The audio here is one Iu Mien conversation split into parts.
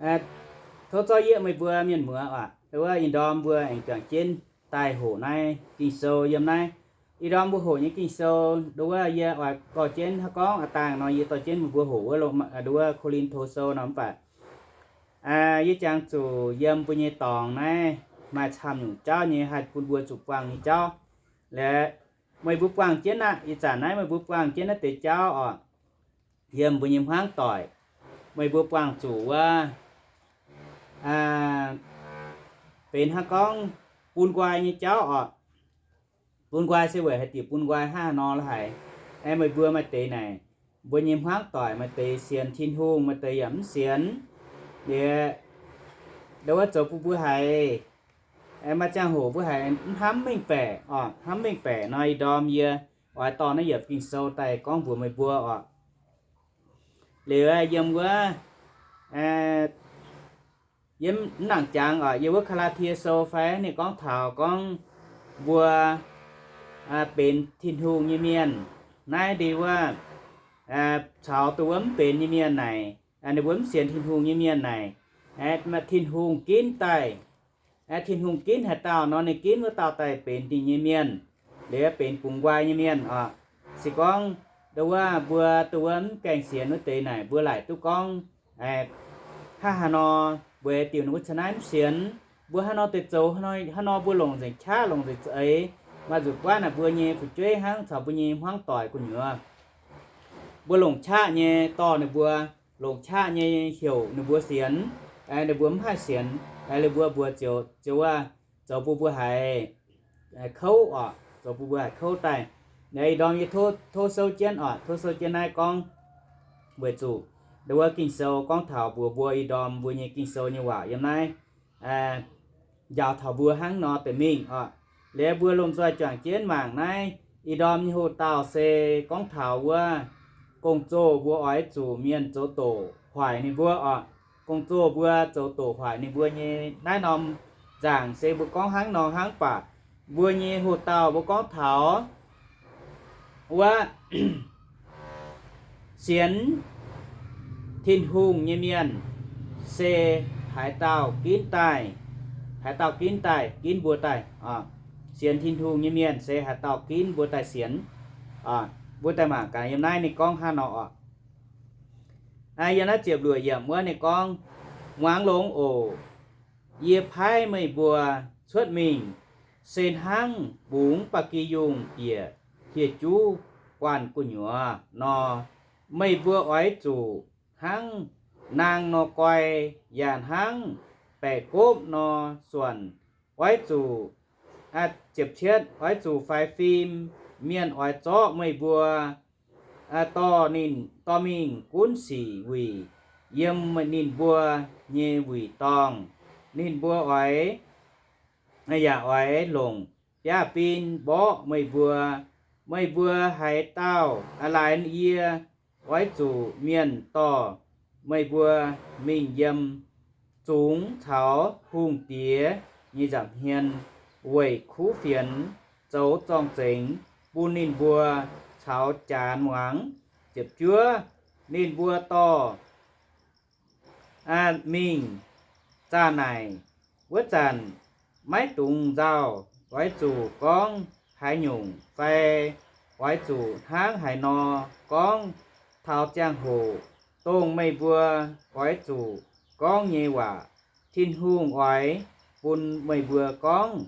Tov zorqv yieqv meih mbuo mienh muoz oc, wuov ih ndorm mbuo aengx juangc jienv daaih hoqc naaiv Ging-Sou yiem naaiv. Ih ndorm mbuo hoqc nyei Ging-Sou, ndo wuov yie oix gorx jienv hnangv gorngv a'dangh nor, yie dorh jienv meih mbuo hoqc wuov, ndo wuov Ko^lin^to Sou nor mv baac yie jangx zuqc yiem mbuo nyei dorngx naaiv maaih camv nyungc jauv nyei haih bun mbuo zuqc buangh nyei jauv. Laaix meih mbuo buangh jienv aqv, ih zanc naaiv meih mbuo buangh jienv naaiv deix jauv oc, yiem mbuo nyei hmuangv doic, meih mbuo buangh zuqc wuov benx hnangv gorngv bun nqoi nyei jauv oc. Bun nqoi se weic haaix diuc bun nqoi hnangv haaix nor la'haic? Aeqv, meih mbuo maaih deix naaic, mbuo nyei hmuangv doic maaih deix sienx Tin-Hungh, maaih deix yaac mv sienx. Liuz, ndo wuov zoux bun mbuo haiz, maaih ziangh hoc mbuo haiz mv hnamv mengh baeqc oc, hnamv mengh baeqc nor, ih ndorm yie oix dorh naaiv yiemc Ging-Sou daaih gorngv mbuox meih mbuo oc. Liuz yiem wuov, yiem mv nangc jangx oc, yiem wuov Gaa^laa^tie Sou fai ninh gorngv taux gorngv mbuo benx Tin-Hungh nyei mienh. Naaiv ndie wuov caux dongh wuov mv benx nyei mienh naaic, ninh mbuo mv sienx Tin-Hungh nyei mienh naaic, Tin-Hungh ginv daaih, Tin-Hungh ginv haaix dauh nor, ninh ginv wuov dauh daaih benx ninh nyei mienh, liuz benx bungx nqoi nyei mienh oc. Se gorngv ndo wuov mbuo, ndo wuov mv gaengh sienx wuov deix naaic, mbuo laaic duqv gorngv hnangv haaix nor, weic diuc ninh mbuo caux naaiv mv sienx, mbuo hnangv nor deix zoux, hnangv nor mbuo longc nzengc qaqv, longc nzengc za'eix, maaih nzuqc buatv naaic mbuo nyei fu'jueiv hnangv caux mbuo nyei hmuangv doic gu'nyuoz. Mbuo longc qaqv nyei dorh ninh mbuo, longc qaqv nyei heuc ninh mbuo sienx, ninh mbuo mv haih sienx, ninh mbuo mbuox ziouc, ziouc wuov, zoux bun mbuo haiz kouv oc, zoux bun mbuo haiz kouv daaih. Ih ndorm yie tov souv jienv oc, tov souv jienv naaiv gorngv, weic zuqc ndo wuov Ging-Sou gorngv taux mbuox mbuo ih ndorm mbuo nyei Ging-Sou nyei waac yiem naaiv njaaux taux mbuo hnangv nor deix mingh oc. Liuz mbuo lomh nzoih juangc jienv mangc naaiv ih ndorm nyei hoc-dauh se gorngv taux wuov gong-zoh mbuo oix zuqc mienh zoux doqc hoic ninh mbuo oc. Gong-zoh mbuo zoux doqc hoic ninh mbuo nyei naaiv norm nzaangc se mbuo gorngv hnangv nor hnangv baac mbuo nyei hoc-dauh mbuo gorngv taux wuov sienx Tin-Hungh nyei mienh se haaix dauh ginv daaih, haaix dauh ginv daaih, ginv mbuo daaih. Sienx Tin-Hungh nyei mienh se haaix dauh ginv mbuo daaih sienx. Mbuo daaih mangc gaax yiem naaiv ninh gorngv hnangv nor oc. Yiem naaiv ziepc luoqc yiemc wuov ninh gorngv, Muangx longx oc. Yie paaiv meih mbuo cuotv mingh se hnangv bungx ba'gi yungh bieqc hieh juv guanh gu'nyuoz nor. Meih mbuo oix zuqc hnangv naang nor goi, yaac hnangv baeqc gopv nor suonc. Oix zuqc, ziepc cietv, oix zuqc faix fim mienh oix zorqv meih mbuo dorh ninh dorh mingh gunv sic wuic yiem ninh mbuo nyei wuic dorngh. Ninh mbuo oix, yaac oix longc biaav-bin mborqv meih mbuo. Meih mbuo haaix dauh, laaix yie oix zuqc mienh dorh meih mbuo mingh yiem zungx caux hungh diex nyei nza'hmien weic kuv fienx zoux zorng-zengx bun ninh mbuo caux jaax muangx. Ziepc juov, ninh mbuo dorh mingh zaah naaic wuov zanc, maiv dungx nzauh, oix zuqc gorngv haaix nyungc fai oix zuqc hnangv haaix nor gorngv. Taux ziangh hoc dongh meih mbuo oix zuqc gorngv nyei waac, Tin-Hungh oix bun meih mbuo gorngv.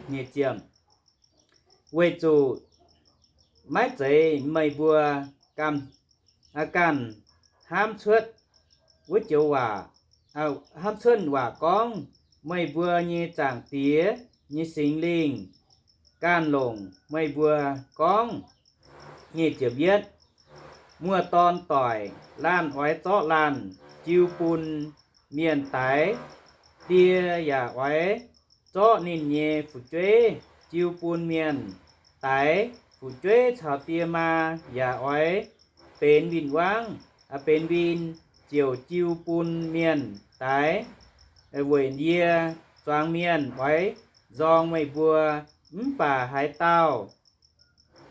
Nyic ziepc, weic zuqc maiv zeiz meih mbuo ganh, ganh hnamv cuotv wuov joux waac, hnamv cuotv waac gorngv. Meih mbuo nyei Zaangc Diex nyei Singx Lingh ganh longc meih mbuo gorngv. Nyic ziepc yietv, muoz-dorn doic laanh oix zorqv laanh jiu bun mienh daix. Die yaac oix zorqv ninh nyei fu'jueiv jiu bun mienh daix. Fu'jueiv caux die maa yaac oix benx win-wangv, benx win, ziouc jiu bun mienh daix. Weic yie zuangx mienh oix nzorng meih mbuo, mv baac haaix dauh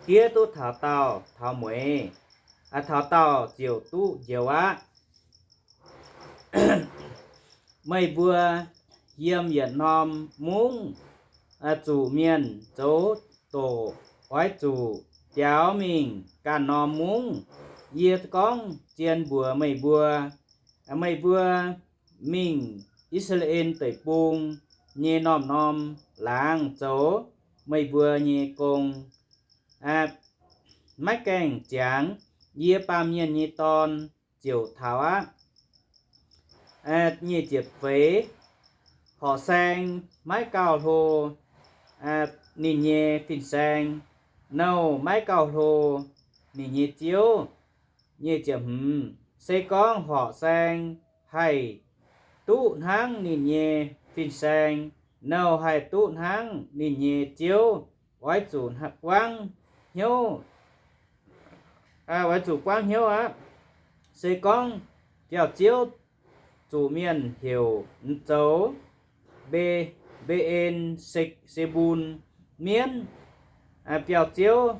diev duqv taux daauh taux mueiz, taux daauh ziouc duqv njoux aqv. Meih mbuo yiem yietc norm mungv zuqc mienh zoux doqc, oix zuqc biaux mingh ganh norm mungv. Yie gorngv zien mbuox meih mbuo, meih mbuo mingh I^saa^laa^en Deic-Bung nyei norm-norm laangz zoux meih mbuo nyei gong. Maiv gaengh ziangx, yie, Baamh Mienh nyei Dorn, ziouc taux aqv. Nyic ziepc feix, horqc saeng maiv gauh hlo ninh nyei fin-saeng, nouh maiv gauh hlo ninh nyei ziouv. Nyic ziepc hmz, se gorngv horqc saeng haih duqv hnangv ninh nyei fin-saeng, nouh haih duqv hnangv ninh nyei ziouv, oix zuqc buangv hnyouv, oix zuqc buangv hnyouv aqv. Se gorngv biauv-ziouv zuqc mienh heuc zoux Mbe, Mbe^en Se, Se^mbun Mienv, biauv-ziouv,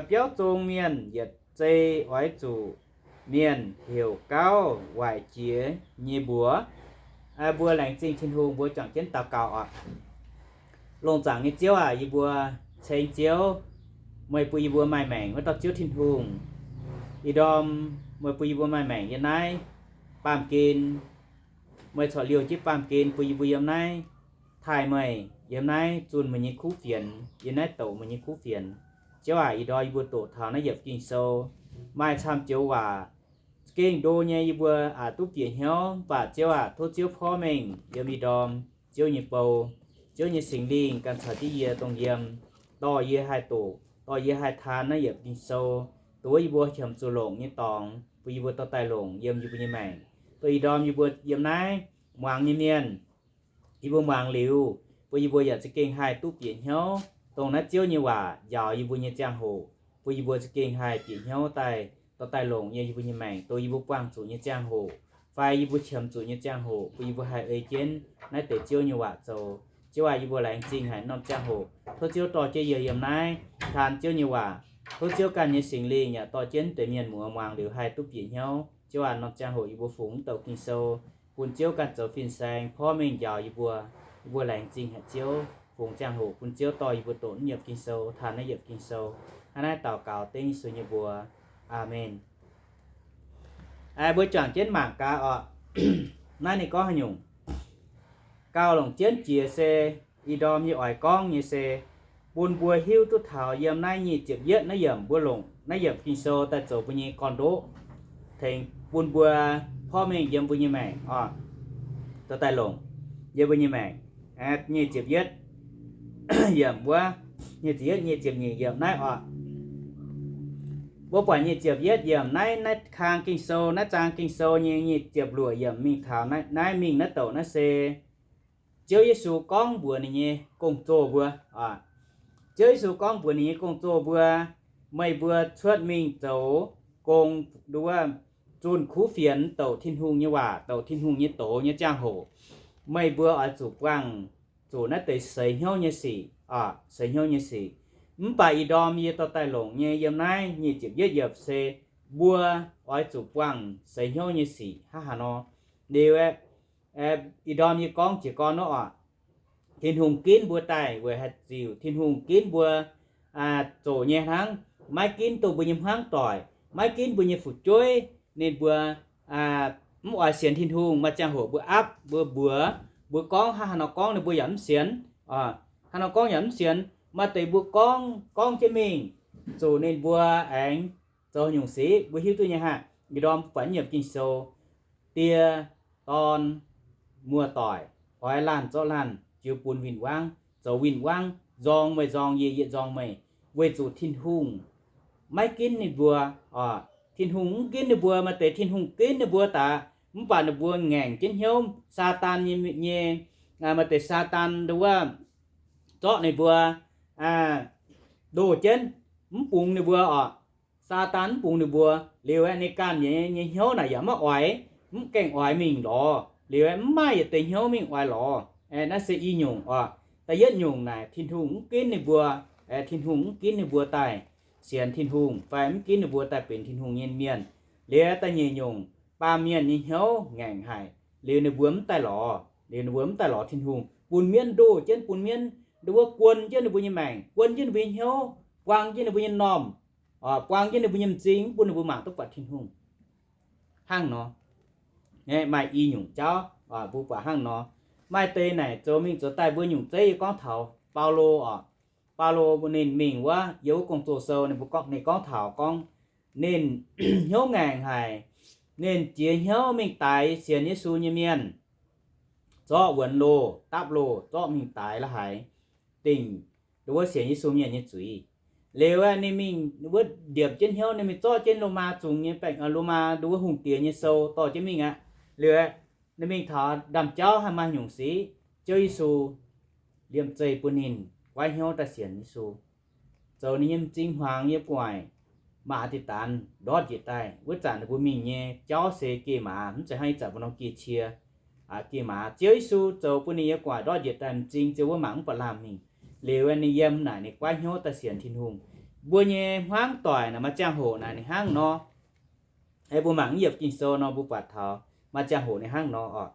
biauv zong mienh yietc zei oix zuqc mienh heuc Gauv Waaic Jiex nyei Mbuox. Mbuo laengz zingh Tin-Hungh, mbuo juangc jienv daux gaux oc. Longc zaangc nyei Ziouv aac, yie mbuo ceng Ziouv, meih bun yie mbuo maaih maengc wuov dauh Ziouv Tin-Hungh. Ih ndorm meih bun yie mbuo maaih maengc yiem naaiv baamh gen, meih corc liouh jienv baamh gen bun yie mbuo yiem naaiv taaih meih, yiem naaiv zunh meih nyei kuv fienx, yiem naaiv douc meih nyei kuv fienx. Ziouv aac, ih ndorm yie mbuo doqc taux naaiv yiemc Ging-Sou, maaih camv joux waac za'gengh ndo nyei yie mbuo aac duqv bieqc hnyouv. Mv baac Ziouv aac, tov Ziouv porv mengh yiem ih ndorm Ziouv nyei bou, Ziouv nyei Singx Lingh ganh caux jienv yie dongh yiem, dorh yie haih doqc, dorh yie haih taan naaiv yiemc Ging-Sou, dongh wuov yie mbuo qiemx zuqc longc nyei dorngx, bun yie mbuo dorh daaih longc yiem yie mbuo nyei maengc. Dongh ih ndorm yie mbuo yiem naaiv muangx nyei mienh, yie mbuo muangx liuz, bun yie mbuo yaac za'gengh haih duqv bieqc hnyouv dongh naaiv Ziouv nyei waac njaaux yie mbuo nyei ziangh hoc, bun yie mbuo za'gengh haih bieqc hnyouv daaih, dorh daaih longc yiem yie mbuo nyei maengc, dongh yie mbuo buangh zuqc nyei ziangh hoc, fai yie mbuo qiemx zuqc nyei ziangh hoc, bun yie mbuo haih ei jienv naaiv deix Ziouv nyei waac zoux. Ziouv aac, yie mbuo laengz zingh haic norm ziangh hoc. Tov Ziouv dorh jienv yie yiem naaiv taan Ziouv nyei waac. Tov Ziouv ganh nyei Singx Lingh yaac dorh jienv deix mienh muoz muangx liuz haih duqv bieqc hnyouv. Ziouv aac, norm ziangh hoc yie mbuo fungx mv douc Ging-Sou, bun Ziouv ganh zoux fin-saeng porv mengh njaaux yie mbuo. Yie mbuo laengz zingh haic Ziouv, fungx ziangh hoc bun Ziouv dorh yie mbuo doqc naaiv yiemc Ging-Sou, taan naaiv yiemc Ging-Sou. Hnangv naaiv daux gaux dengv Yesu nyei mbuox. Aamen. Aengx mbuo juangc jienv mangc gaax oc. Naaiv ninh gorngv haaix nyungc? Gauh longc jienv jiex se ih ndorm yie oix gorngv nyei se bun mbuo hiuv duqv taux yiem naaiv nyic ziepc yietv naaiv yiemc, mbuo longc naaiv yiemc Ging-Sou daaih zoux mbuo nyei gorn-ndoqv, tengx bun mbuo porv mengh yiem mbuo nyei maengc oc. Dorh daaih longc yiem mbuo nyei maengc. Nyic ziepc yietv yiemc wuov, nyic ziepc yietv, nyic ziepc nyeic yiemc naaiv oc. Mbuo buatc nyic ziepc yietv yiemc naaiv, naaiv kang Ging-Sou, naaiv zaang Ging-Sou nyei nyic ziepc luoqc yiemc mingh taux naaiv, naaiv mingh naaiv douc naaiv se Ziouv Yesu gorngv mbuox ninh nyei gong-zoh mbuo. Ziouv Yesu gorngv mbuox ninh nyei gong-zoh mbuo, meih mbuo cuotv mingh zoux gong, nduov, zunh kuv fienx douc Tin-Hungh nyei waac, douc Tin-Hungh nyei doz nyei ziangh hoc, meih mbuo oix zuqc buangh zuqc naaiv deix seix hnyouv nyei sic, seix hnyouv nyei sic. Mv baac ih ndorm yie dorh daaih longc nyei yiem naaiv nyic ziepc yietv yiemc se mbuo oix zuqc buangh seix hnyouv nyei sic hnangv haaix nor. Liuz aeqv, ih ndorm yie gorngv jiez gorn nor oc, Tin-Hungh ginv mbuo daaih weic haaix diuc? Tin-Hungh ginv mbuo zoqc nyei hnangv, maiv ginv dongh mbuo nyei hmuangv doic, maiv ginv mbuo nyei fu'jueiv, ninh mbuo mv oix sienx Tin-Hungh. Maaih ziangh hoc mbuo aapv, mbuo mbuox, mbuo gorngv hnangv haaix nor gorngv ninh mbuo yaac mv sienx. Hnangv haaix nor gorngv yaac mv sienx. Maaih deix mbuo gorngv, gorngv jienv mingh, zuqc ninh mbuo aengx zoux nyungc sic mbuo hiuv duqv nyei haic. Ih ndorm buatc yiemc Ging-Sou, Die, Dorn, Muoz-Doic oix laanh zorqv laanh jiu bun win-wangv, zoux win-wangv, nzorng meih nzorng yie, yie nzorng meih, weic zuqc Tin-Hungh maiv ginv ninh mbuo. Tin-Hungh mv ginv ninh mbuo. Maaih deix Tin-Hungh ginv ninh mbuo daaih, mv baac ninh mbuo ngaengc jienv hnyouv. Saadaan nyei, nyei, maaih deix Saadaan nduov zorqv ninh mbuo ndoh jienv, mv bungx ninh mbuo oc. Saadaan mv bungx ninh mbuo. Liuz aeqv, ninh ganh nyei, nyei hnyouv naaic yaac maiv oix, mv gaengh oix mingh lorz. Liuz aeqv, mv maaih yietc deix hnyouv mingh oix lorz. Aeqv, naaiv se i nyungc oc. Da'yietv nyungc naaic Tin-Hungh mv ginv ninh mbuo. Aeqv, Tin-Hungh mv ginv ninh mbuo daaih sienx Tin-Hungh fai mv ginv ninh mbuo daaih benx Tin-Hungh nyei mienh. Liuz da'nyeic nyungc, baamh mienh nyei hnyouv ngaengc haic. liuz ninh mbuo mv daaih lorz, liuz ninh mbuo mv daaih lorz Tin-Hungh, bun mienv ndoh jienv, bun mienv nduov wuov guon jienv ninh mbuo nyei maengc, guon jienv ninh mbuo nyei hnyouv, buang jienv ninh mbuo nyei m'normh, buang jienv ninh mbuo nyei m'zing, mv bun ninh mbuo mangc duqv buatc Tin-Hungh. Hnangv nor, maaih i nyungc jauv mbuo buatc hnangv nor. Maaih deix naaic zoux mingh zoux daaih mbuo nyungc zeiv yie gorngv taux Baulo oc. Baulo ninh mingh wuov, yiem wuov Gong-Zoh sou ninh mbuo gorngv, ninh gorngv taux gorngv ninh hnyouv ngaengc haic, ninh jiex hnyouv mingh daix sienx Yesu nyei mienh, zorqv wuonx loh dapv loh zorqv mingh daix la'haiz dingc wuov sienx Yesu mienh nyei zuiz. Liuz aeqv, ninh mingh wuov ndiepc jienv hnyouv, ninh mingh zorqv jienv Lomaa zungx nyei baengc, Lomaa nduov wuov hungh diex nyei sou dorh jienv mingh aqv. Liuz aeqv, ninh mingh taux ndaamv-jauv haih maaih nyungc sic, Ziouv Yesu liemh zeih bun ninh goiv hnyouv daaih sienx Yesu, zoux ninh nyei m'zing hmuangx yiem gu'nguaaic, maaih a'deix daanz ndortv njiec daaih. Wuov zanc ninh mbuo mingh nyei jauv se geh maaz, mv zeiz hnangv ih zanc mbuo nor geh cie, geh maaz. Ziouv Yesu zoux bun ninh yiem gu'nguaaic ndortv njiec daaih, m'zing ziouc wuov mangc mv buatc lamh mingh. Liuz ninh yiem naaic ninh goiv hnyouv daaih sienx Tin-Hungh. Mbuo nyei hmuangv doic naaic maaih ziangh hoc naaic ninh hnangv nor. Mbuo mangc mv yiemc Ging-Sou nor mbuo buatc taux maaih ziangh hoc ninh hnangv nor oc.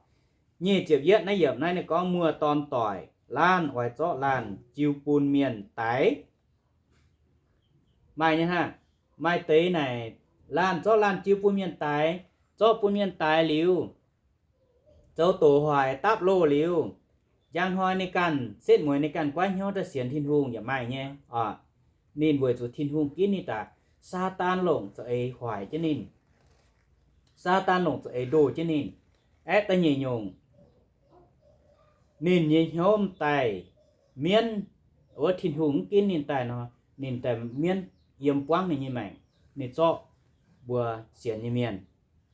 Nyic ziepc yietv naaiv yiemc naaiv ninh gorngv, muoz-dorn doic laanh oix zorqv laanh jiu bun mienh daix. Maaih nyei hnangv. Maaih deix naaic laanh zorqv laanh jiu bun mienh daix, zorqv bun mienh daix liuz, zoux doqc hoic dapv loh liuz, njang hnoi ninh ganh setv mueiz ninh ganh goiv hnyouv daaih sienx Tin-Hungh yaac maaih nyei oc. Ninh weic zuqc Tin-Hungh ginv ninh daaih. Saadaan longc za'eix hoic jienv ninh. Saadaan longc za'eix ndoh jienv ninh. Aeqv, da'nyeic nyungc, ninh nyei hnyouv m'daaih mienv, wuov Tin-Hungh mv ginv ninh daaih nor, ninh daaih mienv yiem buangv ninh nyei maengc. Ninh zorqv mbuo sienx nyei mienh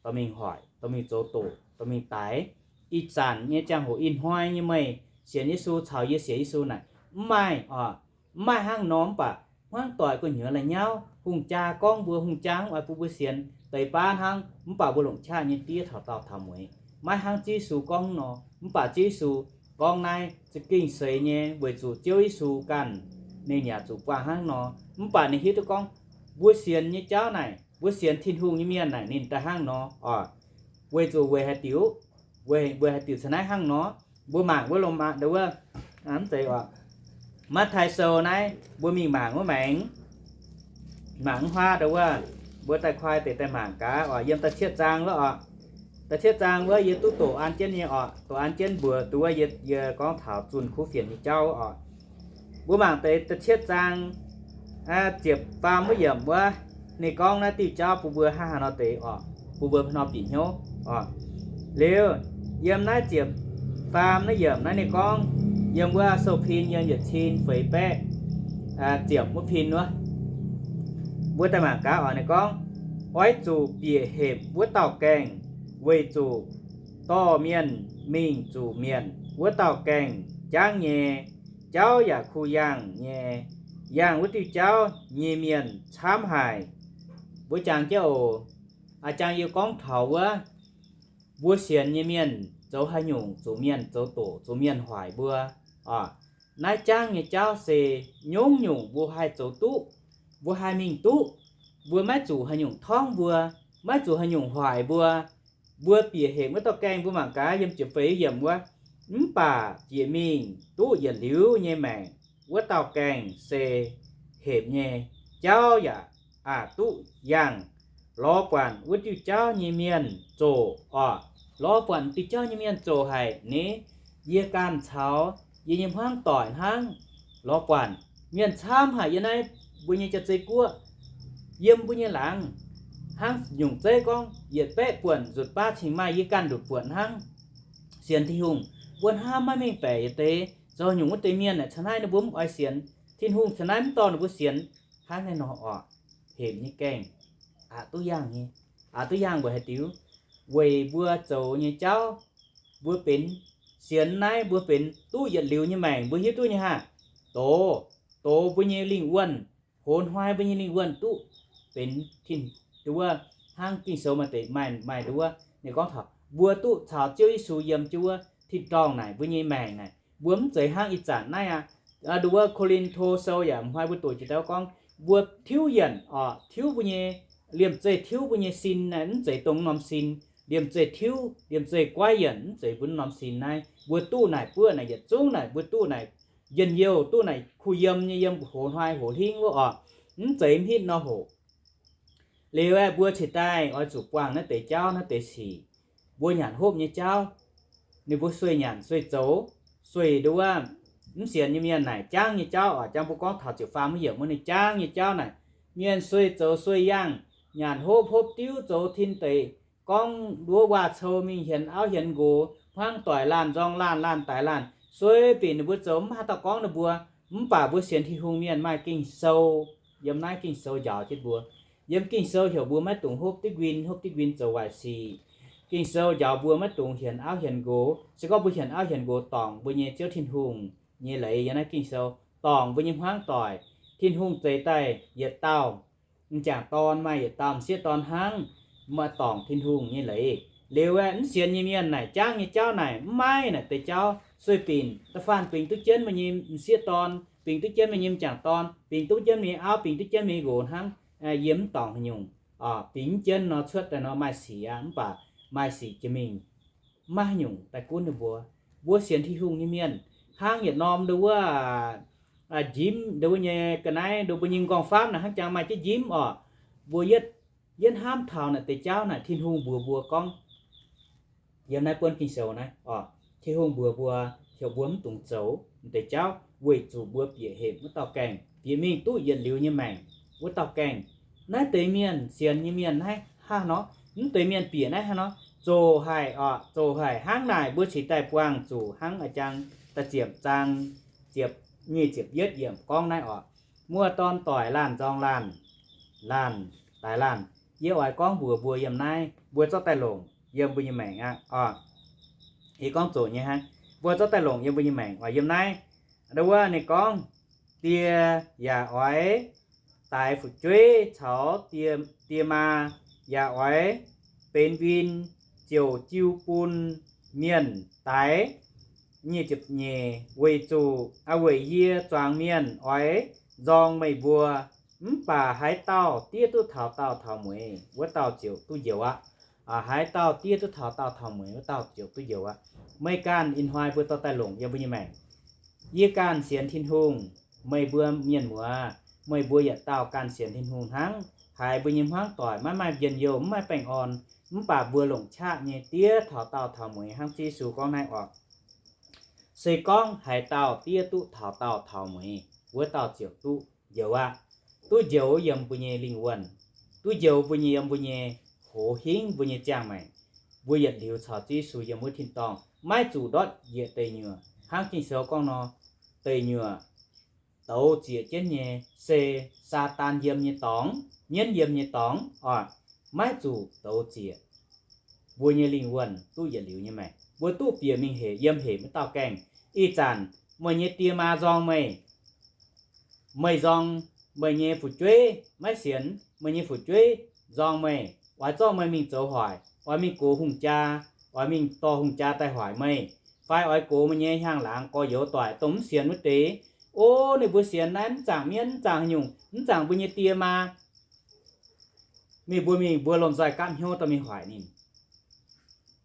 dorh mingh hoic, dorh mingh zoux doqc, dorh mingh daix. Ih zanc nyei ziangh hoc, ih hnoi nyei meih sienx Yesu caux yie sienx Yesu naaic mv maaih oc. Mv maaih hnangv nor, mv baac hmuangv doic gu'nyuoz la'nyauv, hungh jaa gorngv mbuo, hungh jaa mv oix bun mbuo sienx, deix baav hnangv. Mv baac mbuo longc qaqv nyei diev taux daauh taux mueiz, maiv hnangv Ziouv Yesu gorngv nor. Mv baac Ziouv Yesu gorngv naaiv za'gengh seix nyei, weic zuqc Ziouv Yesu ganh ninh yaac zuqc buangh hnangv nor. Mv baac ninh hiuv duqv gorngv mbuo sienx nyei jauv naaic, mbuo sienx Tin-Hungh nyei mienh naaic ninh daaih hnangv nor oc. Weic zuqc weic haaix diuc? Weic, weic haaix diuc caux naaiv hnangv nor? Mbuo mangc wuov Lomaa, wuov, mv zeiz oc, Matv^taai Sou naaiv, mbuo mingh mangc wuov maengx, mangc wuov huaav wuov, mbuo daaih koi deix daaih mangc gaax oc. Yiem da'cietv zaang wuov oc, da'cietv zaang wuov yie duqv doqc an jienv nyei oc, doqc an jienv mbuox duqv wuov, yie, yie gorngv taux zunh kuv fienx nyei jauv oc. Mbuo mangc deix da'cietv zaang ziepc faam wuov yiemc wuov, ninh gorngv naaiv diuh jauv bun mbuo hnangv haaix nor deix oc, bun mbuo hnangv nor bieqc hnyouv oc. Liuz, yiem naaiv ziepc faam naaiv yiemc naaiv ninh gorngv, yiem wuov sou-pin yiem yietc cin feix baeqv ziepc wuov pin wuov, mbuo daaih mangc gaax oc. Ninh gorngv, oix zuqc bieqc hepc wuov dauh gaengh, weic zuqc dorh mienh mingh zuqc mietc wuov dauh gaengh jangv nyei, jauv yaac kuh yangh nyei, yangh wuov diuh jauv nyei mienh camv haic. Mbuo jangx jienv oc. A'jang yie gorngv taux wuov, mbuo sienx nyei mienh zoux haaix nyungc zuqc mienh zoux doqc, zuqc mienh hoic mbuo oc. Naaiv jangv nyei jauv se nyungc-nyungc mbuo haih zoux duqv, mbuo haih mingh duqv. Mbuo maiv zuqc haaix nyungc torngv mbuo, maiv zuqc haaix nyungc hoic mbuo. Mbuo bieqc hepc wuov dauh gaengh, mbuo mangc gaax yiem ziepc feix yiemc wuov, mv baac bieqc mingh duqv yietc liuz nyei maengc wuov dauh gaengh se hepc nyei, jauv yaac aqc duqv yangh. Lorz buatc wuov diuh jauv nyei mienh zoqc oc. Lorz buatc diuh jauv nyei mienh zoqc haic ni. Yie ganh caux yie nyei hmuangv doic hnangv. Lorz buatc mienh camv haic yiem naaiv mbuo nyei jaav-zei guoqv, yiem mbuo nyei laangz, hnangv nyungc zeiv gorngv yietc baeqv buonc nzutc baav cingx maaih, yie ganh ndutc buonc hnangv. Sienx Tin-Hungh, mbuo hnamv maiv mengh baeqc yietc deix, zoux nyungc wuov deix mienh aeqv, caux naaiv ninh mbuo mv oix sienx Tin-Hungh, caux naaiv mv dorh ninh mbuo sienx. Hnangv naaiv nor oc, hepc nyei gaengh aqc duqv yangh nyei. Aqc duqv yangh weic haaix diuc? Weic mbuo zoux nyei jauv, mbuo benx, sienx naaiv mbuo benx duqv yietc liuz nyei maengc, mbuo hiuv duqv nyei haah? Doz, doz mbuo nyei lingh wuonh, hoz hnoi mbuo nyei lingh wuonh duqv benx tin, nduov, hnangv Ging-Sou maaih deix maaih, maaih nduov, ninh gorngv taux mbuo duqv caux Ziouv Yesu yiem jienv wuov tin-dorngh naaic, mbuo nyei maengc naaic, mbuo mv zeiz hnangv ih zanc naaiv aqv. Nduov, Ko^lin^to Sou yaac hnoi mbuo doqc jiex daaih gorngv, mbuo tiuv yienc oc, tiuv mbuo nyei liemh zeih, tiuv mbuo nyei sin naaic, mv zeiz dongh norm sin. liemh zeih tiuv, liemh zeih goiv yienc, mv zeiz mbuo norm sin naaiv. Mbuo duqv naaic buoqv naaic yietc zungv naaic, mbuo duqv naaic njien-youh, duqv naaic kuh yiem nyei, yiem hoc hnoi hoc hlingv wuov oc. Mv zeiz mv hitv nor hoc. Liuz aeqv, mbuo cingx daaih oix zuqc buangh naaiv deix jauv naaiv deix sic. Mbuo nyanc hopv nyei jauv, ninh mbuo sueih nyanc sueih zoux, sueih nduov. Mv sienx nyei mienh naaic jangv nyei jauv oc, jangv mbuo gorngv taux ziepc faam maiv yiemc wuov ninh jangv nyei jauv naaic, mienh sueih zoux sueih yangh, nyanc hopv hopv diuv zoux tin deic, gorngv nduov waac-cou mingh hienx auv hienx nqox, hmuangv doic laanh nzorng laanh laanh daix laanh, sueih binc ninh mbuo zoux mv haaix dauh gorngv ninh mbuo. Mv baac mbuo sienx Tin-Hungh mienh maaih Ging-Sou. Yiem naaiv Ging-Sou njaaux jienv mbuo. Yiem Ging-Sou heuc mbuo maiv dungx hopv diqv nquin, hopv diqv nquin zoux waaic sic. Ging-Sou njaaux mbuo maiv dungx hienx auv hienx nqox. Se gorngv mbuo hienx auv hienx nqox dorngc mbuo nyei Ziouv Tin-Hungh nyei leiz. Yiem naaiv Ging-Sou dorngc mbuo nyei hmuangv doic. Tin-Hungh zeix daaih yietc dauh m'jangc dorn maaih yietc dauh m'sieqv dorn hnangv, maaih dorngc Tin-Hungh nyei leiz. Liuz aeqv, mv sienx nyei mienh naaic jangv nyei jauv naaic mv maaih naaic deix jauv. Sueih binc da'faanh bingx duqv jienv meih nyei m'sieqv dorn, bingx duqv jienv meih nyei m'jangc dorn, bingx duqv jienv meih nyei auv, bingx duqv jienv meih nyei nqox hnangv. Yiem mv dorngc haaix nyungc, bingx mv jienv nor cuotv daaih nor maaih sic aqv, mv baac maaih sic jiex mingh, mv maaih haaix nyungc daaih gunv ninh mbuo. Mbuo sienx Tin-Hungh nyei mienh hnangv yietc norm nduov wuov njimv, nduov wuov nyei ga'naaiv, nduov mbuo nyei m'nqorngv-famv naaic hnangv jangx maaih jienv njimv oc. Mbuo yietv, yietv hnamv taux naaic deix jauv naaic Tin-Hungh mbuox mbuo gorngv, yiem naaiv buonv Ging-Sou naaiv oc, Tin-Hungh mbuox mbuo, heuc mbuo mv dungx zoux naaic deix jauv weic zuqc mbuo bieqc hepc wuov dauh gaengh, bieqc mingh duqv yietc liuz nyei maengc wuov dauh gaengh. Naaiv deix mienh, sienx nyei mienh naaiv hnangv nor, mv deix mienh bieqc naaiv hnangv nor, zoqc haic oc, zoqc haic. Hnangv naaic mbuo cingx daaih buangh zuqc hnangv a'jang da'ziepc zaang, ziepc nyeic ziepc yietv yiemc gorngv naaiv oc, muoz-dorn doic laanh nzorng laanh, laanh daix laanh. Yie oix gorngv mbuox mbuo yiem naaiv, mbuo zorqv daaih longc yiem mbuo nyei maengc aqv oc. Yie gorngv zoqc nyei hnangv. Mbuo zorqv daaih longc yiem mbuo nyei maengc oc. Yiem naaiv, nduov wuov ninh gorngv, die yaac oix daix fu'jueiv caux die, die maa yaac oix benx win ziouc jiu bun mienh daix. Nyic ziepc nyeic, weic zuqc, weic yie zuangx mienh oix nzorng meih mbuo, mv baac haaix dauh diev duqv taux daauh taux mueiz, wuov dauh ziouc duqv njoux aqv. Haaix dauh diev duqv taux daauh taux mueiz, wuov dauh ziouc duqv njoux aqv. Meih ganh ih hnoi mbuo dorh daaih longc yiem mbuo nyei maengc. Yie ganh sienx Tin-Hungh. Meih mbuo mienh muoz, meih mbuo yietc dauh ganh sienx Tin-Hungh hnangv, haiz mbuo nyei hmuangv doic maiv maaih njien-youh, mv maaih baengh orn, mv baac mbuo longc qaqv nyei diev taux daauh taux mueiz hnangv Ziouv Yesu gorngv naaiv oc. Se gorngv haaix dauh diev duqv taux daauh taux mueiz, wuov dauh ziouc duqv njoux aqv. Duqv njoux yiem mbuo nyei lingh wuonh, duqv njoux mbuo nyei, yiem mbuo nyei hoz hingv, mbuo nyei ziangh maengc. Mbuo yietc liuz caux Ziouv Yesu yiem wuov tin-dorngh maiv zuqc ndortv njiec deic nyuoqc. Hnangv Ging-Sou gorngv nor, deic nyuoqc douz zieqc jienv nyei se Saadaan yiem nyei dorngx, mienv yiem nyei dorngx oc, maiv zuqc douz zieqc. Mbuo nyei lingh wuonh duqv yietc liuz nyei maengc, mbuo duqv bieqc mingh hepc, yiem hepc wuov dauh gaengh. Ih zanc meih nyei die maa nzorng meih, meih nzorng meih nyei fu'jueiv maiv sienx, meih nyei fu'jueiv nzorng meih, oix zorqv meih mingh zoux hoic, oix mingh gox hungh jaa, oix mingh dorh hungh jaa daaih hoic meih, fai oix gox meih nyei hiaang-laangz gorx-youz doic dongh mv sienx wuov deix. O, ninh mbuo sienx naaiv mv zaangc mienv, mv zaangc haaix nyungc, mv zaangc mbuo nyei die maa. Mingh mbuo mingh mbuo lomh nzoih gapv hnyouv dorh mingh hoic ninh.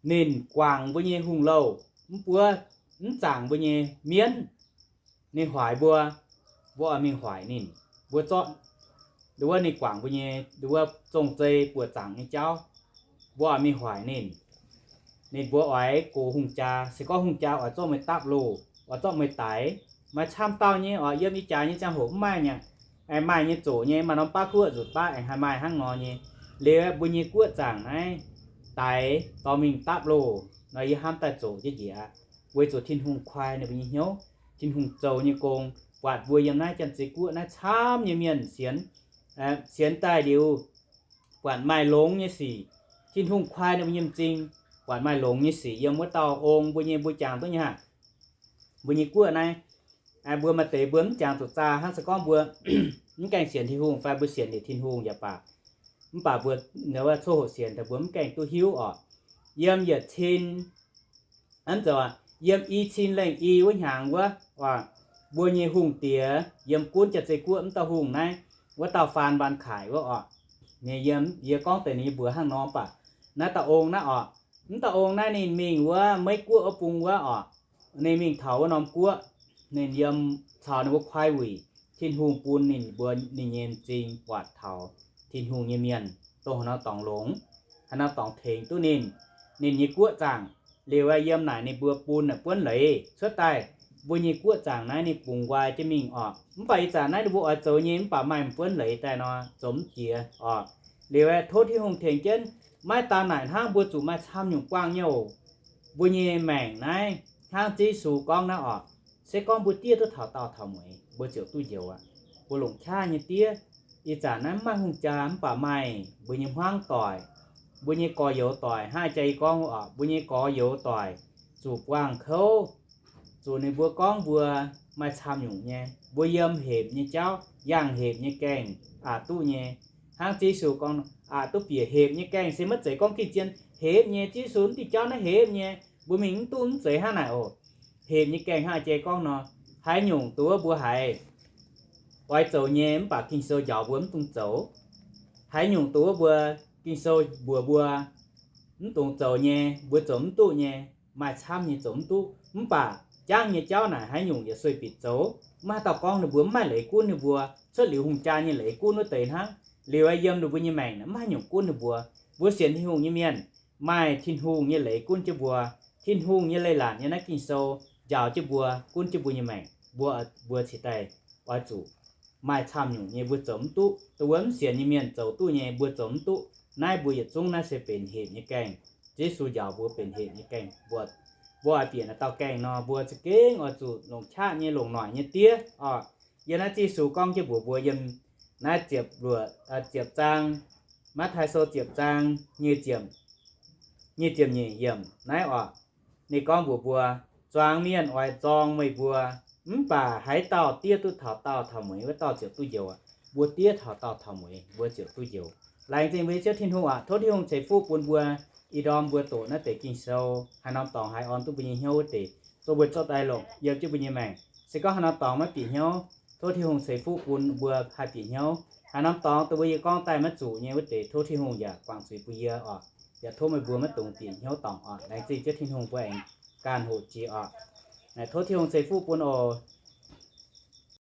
Ninh guangc mbuo nyei hungh louh, mv buov, mv zaangc mbuo nyei mienv. Ninh hoic mbuo, mbuo oix mingh hoic ninh. Mbuo zorqv nduov wuov ninh guangc mbuo nyei nduov wuov zong-zei buoqc zaangc nyei jauv, mbuo oix mingh hoic ninh. Ninh mbuo oix gox hungh jaa, se gorngv hungh jaa oix zorqv meih dapv loh, oix zorqv meih daix. Maaih camv dauh nyei oc, yiem ih jaax nyei ziangh hoc mv maaih nyei, maaih nyei zoqc nyei, maaih norm baav guoqv nzuqc baav aengx haih maaih hnangv nor nyei. Liuz mbuo nyei guoqv zaangc naaiv daix dorh mingh dapv loh nor, yie hnamv daaih zoqc jienv njiec aqv. Weic zuqc Tin-Hungh koi ninh mbuo nyei hnyouv, Tin-Hungh zoux nyei gong, buatc mbuo yiem naaiv Janx-Zei Guoqv naaiv camv nyei mienh sienx, sienx daaih liuz, buatc maaih longx nyei sic. Tin-Hungh koi ninh mbuo nyei m'zing, buatc maaih longx nyei sic yiem wuov dauh ong mbuo nyei, mbuo jangx duqv nyei aqv. Mbuo nyei guoqv naaiv, mbuo maaih deix mbuo mv jangx zuqc zaah hnangv, se gorngv mbuo mv gaengh sienx Tin-Hungh fai mbuo sienx liuz Tin-Hungh yaac baac, mv baac mbuo coqv hoqc sienx daaih mbuo mv gaengh duqv hiuv oc. Yiem yietc cin, yiem i cin lengh i wuov hnyangx wuov, mbuo nyei hungh diex yiem gunv Janx-Zei Guoqv wuov dauh hungh naaiv, wuov dauh Faan Vaan Kaaix wuov oc. Ninh yiem, yie gorngv deix ninh nyei mbuox hnangv nor baac, naaiv dauh ong naaiv oc. Mv dauh ong naaiv ninh mingh wuov Meiv Guoqv wuov bung wuov oc. Ninh mingh taux wuov norm guoqv, ninh yiem caux ninh mbuo kuaaiv wuic. Tin-Hungh bun ninh mbuo ninh nyei m'zing buatc taux Tin-Hungh nyei mienh dongh haaix norm dorngx longx, haaix norm dorngx tengx duqv ninh, ninh nyei guoqv zaangc. Liuz aeqv, yiem naaic ninh mbuo bun naaic buonv leiz cuotv daaih. Mbuo nyei guoqv zaangc naaiv ninh bungx nqoi jienv mingh oc. Mv baac ih zanc naaiv ninh mbuo oix zoux nyei mv baac maaih m'buonv leiz daaih nor, zoux mv jiex oc. Liuz aeqv, tov Tin-Hungh tengx jienv, maiv daan naaic hnangv mbuo zuqc maaih camv nyungc buangh nyouh mbuo nyei maengc naaiv. Hnangv Ziouv Yesu gorngv naaiv oc, se gorngv mbuo diev duqv taux daauh taux mueiz, mbuo ziouc duqv njoux aqv. Mbuo longc qaqv nyei diev, ih zanc naaiv mv maaih hungh jaa mv baac maaih mbuo nyei hmuangv doic, mbuo nyei gorx-youz doic. Hnangv jaa yie gorngv oc, mbuo nyei gorx-youz doic zuqc buangh kouv, zuqc ninh mbuo gorngv mbuo maaih camv nyungc nyei. Mbuo yiem hepc nyei jauv, yangh hepc nyei gaengh aqc duqv nyei. Hnangv Ziouv Yesu gorngv, aqc duqv bieqc hepc nyei gaengh. Se maiv zeiz gorngv gengh zien, hepc nyei. Ziouv Yesu mv diuh jauv naaiv hepc nyei, mbuo mingh mv duqv mv zeiz hnangv naaic oc. Hepc nyei gaengh hnangv jaa gorngv nor, haaix nyungc duqv mbuo haiz oix zoux nyei mv baac Ging-Sou njaaux mbuo mv dungx zoux. Haaix nyungc duqv mbuo, Ging-Sou mbuox mbuo mv dungx zoux nyei, mbuo zoux mv duqv nyei, maaih camv nyei zoux mv duqv. Mv baac jangv nyei jauv naaic haaix nyungc yaac sueih bieqc zoux. Mv haaix dauh gorngv ninh mbuo mv maaih leiz gunv ninh mbuo, cuotv liuz hungh jaa nyei leiz gunv wuov deix hnangv. Liuz aeqv, yiem ninh mbuo nyei maengc naaic mv haaix nyungc gunv ninh mbuo. Mbuo sienx Tin-Hungh nyei mienh, maaih Tin-Hungh nyei leiz gunv jienv mbuo. Tin-Hungh nyei leiz-latc nyei naaiv Ging-Sou njaaux jienv mbuo, gunv jienv mbuo nyei maengc. Mbuo, mbuo cingx daaih oix zuqc maaih camv nyungc nyei mbuo zoux mv duqv. Dongh wuov mv sienx nyei mienh zoux duqv nyei mbuo zoux mv duqv. Naaiv mbuo yietc zungv naaiv se benx hepc nyei gaengh. Yesu njaaux mbuo benx hepc nyei gaengh. Mbuo, mbuo oix bieqc naaiv dauh gaengh nor, mbuo za'gengh oix zuqc longc qaqv nyei, longc noic nyei diev oc. Yiem naaiv Yesu gorngv jienv mbuox mbuo yiem naaiv ziepc luoqc, ziepc zaang, Matv^tai Sou ziepc zaang, nyic ziepc, nyic ziepc nyeic yiemc naaiv oc. Ninh gorngv mbuox mbuo, zuangx mienh oix zorng meih mbuo, mv baac haaix dauh diev duqv taux daauh taux mueiz wuov dauh ziouc duqv njoux aqv. Mbuo diev taux daauh taux mueiz mbuo ziouc duqv njoux. Laengz zingh mbuo nyei Ziouv Tin-Hungh aac, tov Tin-Hungh ceix fuqv bun mbuo, ih ndorm mbuo doqc naaiv deix Ging-Sou haaix norm dorngx haih orn duqv mbuo nyei hnyouv wuov deix, dongh mbuo zorqv daaih longc yiem jienv mbuo nyei maengc. Se gorngv haaix norm dorngx maiv bieqc hnyouv, tov Tin-Hungh ceix fuqv bun mbuo haih bieqc hnyouv. Haaix norm dorngx dongh mbuo yie gorngv daaih maiv zuqc nyei wuov deix, tov Tin-Hungh yaac guangc zuiz bun yie oc. Yaac tov meih mbuo maiv dungx bieqc hnyouv dorngc oc. Laengz zingh Ziouv Tin-Hungh, mbuo aengx ganh hoqc jiex oc. Naaic tov Tin-Hungh ceix fuqv bun oc.